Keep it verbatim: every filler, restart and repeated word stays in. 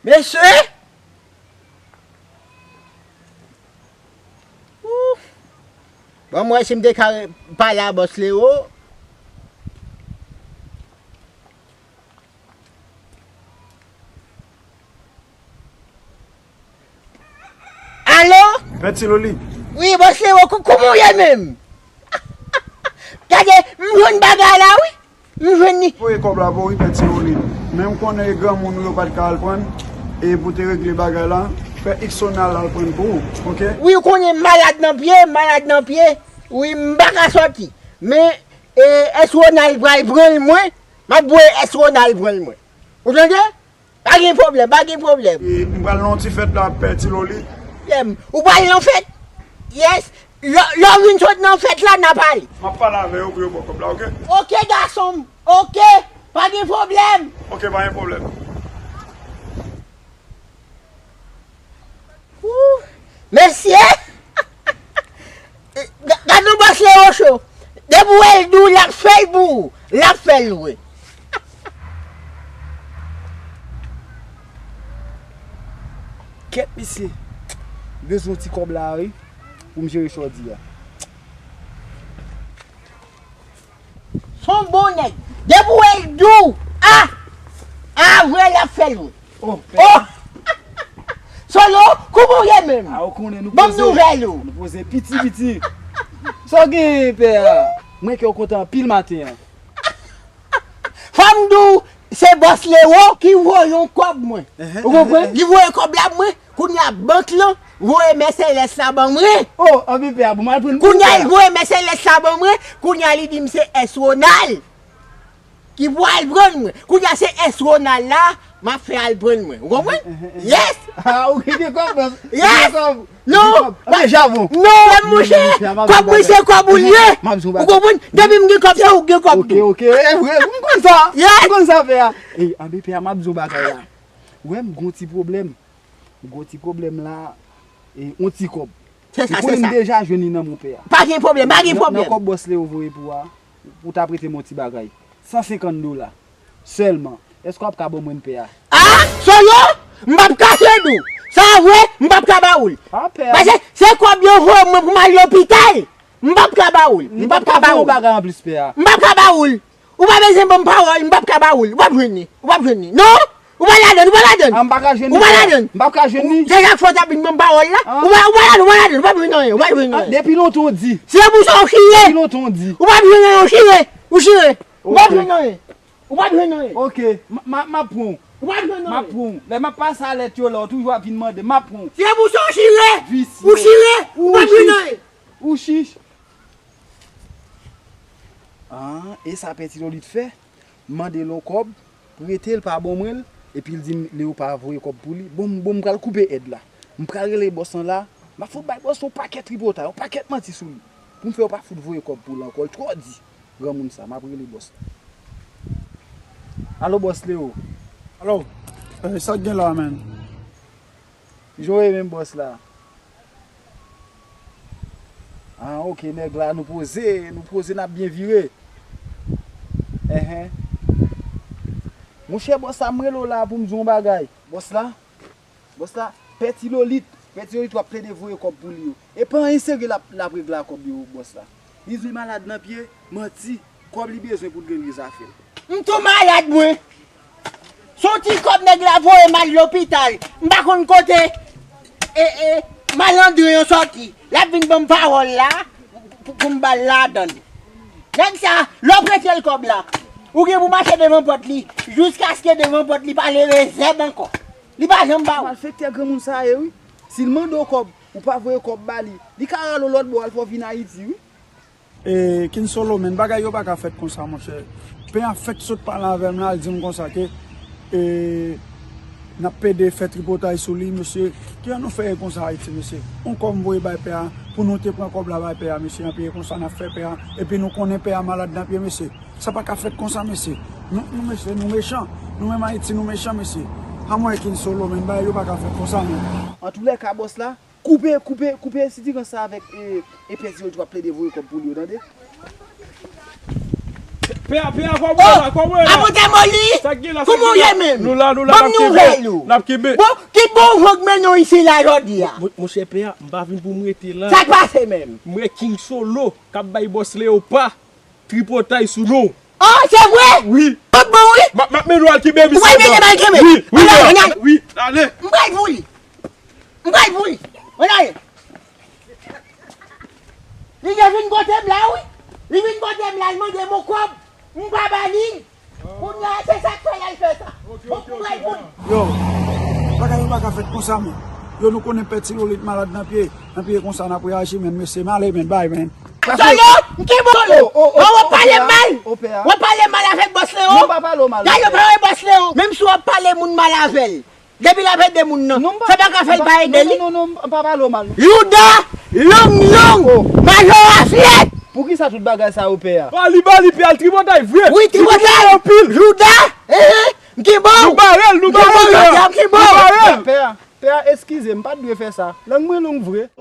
Mesye! Ouh! Ban m wè si m te ka re- pale a bòs Leo. Alo? Pè Ti Loli. Wi, bòs Leo, kou- kouman w ye menm? Gade, m jwenn bagay la, wi. M jwenn li. Voye kòb la pou ou wi, Pè Ti Loli. Men m konnen e granmoun ou yo pa t ka al pran, e pou te regle bagay la, fè X Ronald al pran pou ou, oke? Wi, ou konnen m malad nan pye, m malad nan pye. Wi, m pa ka sòti. Men, e, S Ronald pral pran l mwen, m ap voye S Ronald pran l mwen. Ou tande? Pa gen pwoblèm, pa gen pwoblèm. E, m pral nan yon ti fèt la, Pè Ti Loli. Pwoblèm. Ou pral nan fèt? Yes. Lè, lè w vin sot nan fèt la, n a pale. M ap pale avè yo pou yo ba w kòb la, oke? Oke, gason m. Oke. Pa gen pwoblèm. Oke, pa gen pwoblèm. Ooh, mesye! Ga- Gad yon bòs Leo cho. Depi w wè l di w l ap fè l pou ou, l ap fè l vre. Kèt mesye, m bezwen yon ti kòb la wi, pou m jere chòdi a. S on bon nèg. Depi w wè l di w, a, a vre l ap fè l vre. Oh, pè. Oh! Solo, kouman w ye menm? A, ou konnen nou poze. Ban m nouvèl ou. Nou poze piti piti. Sa w gen, pè a? Mwen ke w kontan anpil maten an. Fò m di w, se bòs Leo ki voye yon kòb mwen. Ou konprann? Li voye kòb la mwen. Kounye a bank lan voye Mèseyès la ban mwen. Oh, anpil pè a, bon, m al pran. Kounye a li voye Mèseyès la ban mwen. Kounye a li di m se S Ronald ki pou al pran mwen. Kounye a se S Ronald la m ap fè al pran mwen. Ou konprann? Yes! Ah, ou gen kòb, bòs. Yes! Non! Deja bon. Non, monchè, kòb mwen se kòb ou l ye. Ou konprann? Depi m gen kòb, se ou k gen kòb tou. Ok, ok, e vre, m konn sa. Yes! M konn sa, pè a. E, anben, pè a, m ap di w bagay la. Ou wè, m gon ti pwoblèm. M gon ti pwoblèm la, e, on ti kòb. Se sa, se sa. Ou konnen m deja jwenn li nan men w, pè a. Pa gen pwoblèm, pa gen pwoblèm. Nan kòb bòs Leo voye pou ou a, ou ta prete m on ti bagay. San senkant dola sèlman. Èske w ap ka ban mwen l, pè a? Ah, Solo, m p ap kache di w. Sa vre, m p ap ka ba ou l. Ah, pè a. Paske se kòb yo voye mwen pou m al lopital. M p ap ka ba ou l. M p ap ka ba ou l. M p ap ka ba ou l. Ou pa bezwen ban m pawòl, m p ap ka ba ou l. Ou p ap jwenn li. Ou p ap jwenn li. Non! Ou pa ladann, ou pa ladann. Ah, m pa ka jwenn li, pè a. Ou pa ladann. M p ap ka jwenn li. Se chak fwa w t ap vin ban m pawòl la. Ou pa, ou pa ladann, ou pa ladann. Ou p ap jwenn anyen, ou p ap jwenn anyen. Depi lontan w di. Se pou sa w chire. Depi lontan w di. Ou p ap jwenn anyen, ou chire. Ou chire. Ou p ap jwenn anyen. Ou p ap jwenn anyen. Ok, m, m, m ap pran w. Ou p ap jwenn anyen. M ap pran w. Lè m ap pase a lèt yo la, w toujou ap vin mande, m ap pran w. Se pou sa w chire. Visye. Ou chire. Ou p ap jwenn anyen. Ou chich. Ah, e sa Pè Ti Loli t fè? M mande l yon kòb, prete l, pa ban mwen l, epi l di m Leo pa voye kòb pou li. Bon, m, bon, m pral koupe èd la. M pral rele bòs lan la, m ap fout bay bòs lan yon pakèt tripotay, yon pakèt manti sou li. Pou m fè yo pa fout voye kòb pou l ankò, l twò di. Granmoun sa, m ap rele bòs la. Alo, bòs Leo. Alo, eh, sa k gen la, menn? Jan w ye menm, bòs la? Ah, ok, nèg la, nou poze, nou poze, n ap byen vire. Enhen. Monchè, bòs la, m rele w la pou m di w yon bagay. Bòs la? Bòs la, Pè Ti Lolit, Pè Ti Lolit w ap plede voye kòb pou li yo. E pa anyen serye l ap, l ap regle a kòb yo, bòs la. Li di l malad nan pye, manti, kòb li bezwen pou l regle zafè l. M tou malad, mwen. Se yon ti kòb nèg la voye m al lopital. M pa konn kote, e, e, malandren yo sòti. L ap vin ban m pawòl la, pou, pou m ba l ladann. Nèg sa, lè w prete l kòb la, ou gen pou mache devan pòt li, jiskaske devan pòt li pa leve zèb ankò. Li pa janm ba ou. Malfektè granmoun sa ye, wi. Si l mande w kòb, ou pa voye kòb ba li, li ka rale w lòt bò al fè w vin Ayiti, wi. E, King Solomon, bagay yo pa ka fèt konsa, monchè. Pè a fèk sot pale avè m la, l di m konsa ke, e, n ap plede fè tripotay sou li, mesye. Kijan nou fè ye konsa Ayiti, mesye? On kòb m voye bay pè a, pou nou te pran kòb la bay pè a, mesye, anpi e konsa n ap fè pè a, epi nou konnen pè a malad nan pye, mesye. Sa pa ka fèt konsa, mesye. Nou, nou, mesye, nou mechan. Nou menm Ayiti, nou mechan, mesye. Anmwey King Solomon, bagay yo pa ka fèt konsa, non. Antoulèka, bòs la, koupe, koupe, koupe sitirans sa avèk, e, e Pè Ti Lolit w ap plede voye kòb pou li yo, tande? Pè a, pè a, kòman w ye la? Kòman w ye la? Apotè Moli, kòman w ye menm? Nou la, nou la, n ap kenbe. N ap kenbe. Bon, ki bon w jwenn mennen w isi la jodi a? Monchè pè a, m pa vin pou m rete la. Sa k pase menm? M wè King Solo k ap bay bòs Leo pa tripotay sou non. Oh, se vre? Wi. Tout bon, wi. M ap, m ap mennen w al kenbe misye. Ou pral mennen m al kenbe? Wi, wi, pè a. Wi, ale. M pral vouli. M pral vouli. Ann ale. Li te vin kote m la, wi. Li vin kote m la, li mande m yon kòb. M pa ba li. Kounye a, se sa k fè l al fè sa. Bon, m pral vouli. Yo, bagay yo pa ka fèt konsa, men. Yo, nou konnen pè Tilolit malad nan pye. Nan pye konsa, n ap reyaji, men, mesye. M ale, men, bay, men. Solo, m kenbe w, Solo. Oh, oh, oh, w ap pale mal. W ap pale mal avèk bòs Leo. Non, m pa pale w mal. Dayè, w pa wè bòs Leo. Menm si w ap pale moun mal avè l. Depi l ap ede moun nan, sa pa ka fè l pa ede li. Non, non, non, m pa pale w mal, non. Jouda, long, long, majò raflèt. Poukisa tout bagay sa yo, pè a? Ba li, ba li, pè a, l tripotay vre. Wi, tripotay. Jouda, eh, eh, m kenbe w. Nou bare l, nou bare l, pè a. M kenbe w. Nou bare l. Pè a, pè a, eskize m, m pa t dwe fè sa. Lang mwen long vre.